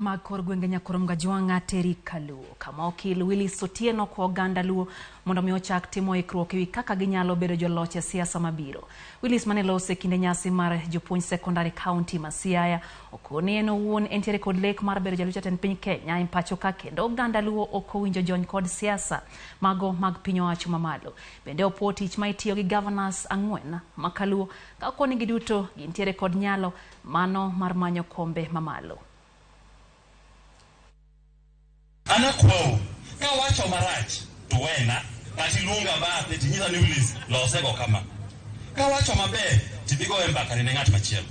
Mag kor gwenge Nyakurom Gajwang'a Terry Kaluo kama okil Willis Otieno kwa oganda Luo mondo mi ochak timo ikruok ewi kaka ginyalo bedo joloch e siasa mabiro. Willis mane loso e kinde nyasi mar jopuonj sekondari kaunti ma Siaya okoni en owuon entiere kod lek mar bedo jalup jatend piny Kenya e pacho ka kendo oganda Luo ok owinjo jony kod siasa mago mag piny owacho mamalo. Bende opuo tich ma itiyo gi governors ang'wen ma kaluo ka okoni giduto gintiere kod nyalo mano mar manyo kombe mamalo. An akwau, kawacho marach to wena, kata iluonga bathe tinyisa ni Willis losego kama. Kawacho maber tidhi goye mbaka ne ng'at machielo.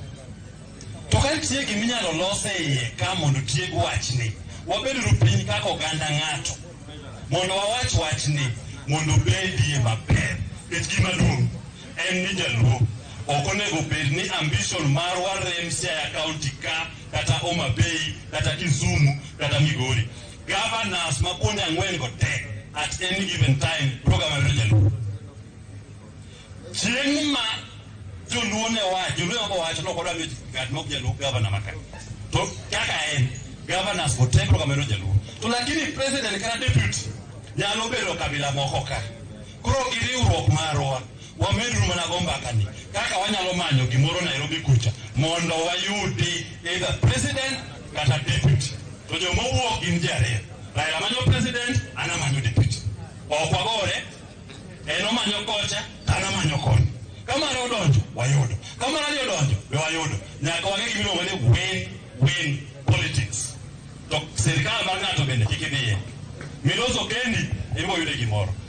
To ka nitie gima inyalo los e iye ka mondo tieg wachni, wabeduru piny kaka oganda ng'ato mondo wawach wachni mondo obedie maber. Nikech gima duong' en ni jaluo ok onego bed ni ambition marwa rem Siaya County ka kata Homa Bay kata Kisumu kata Migori. Governors ma kuonde ang'wen go te at any given time biro ga bedo jaluo. Chieng' ma joluo ne wacho, joluo ema wacho ni ok wadwa miyo ng'at ma ok jaluo governor ma ka. To kaka en, governors go te biro ga bedo jaluo. To lakini president kata deputy nyalo bedo kabila moko ka. Koro gi riwruok marwa wameduru mana go mbaka ni kaka wanyalo manyo gimoro Nairobi kucha mondo wayudi either president kata deputy. To joma owuok gin ji ariyo. Raila manyo president, an amanyo deputy. Ok wagore, en omanyo kocha, to an amanyo koni. Ka mare odonjo, wayudo. Ka mar ariyo odonjo, be wayudo. Nyaka wang'e gima iluongo ni win-win politics. To sirikal mar ng'ato bende kik idhiye. Miloso kendi, ibiro yude gimoro.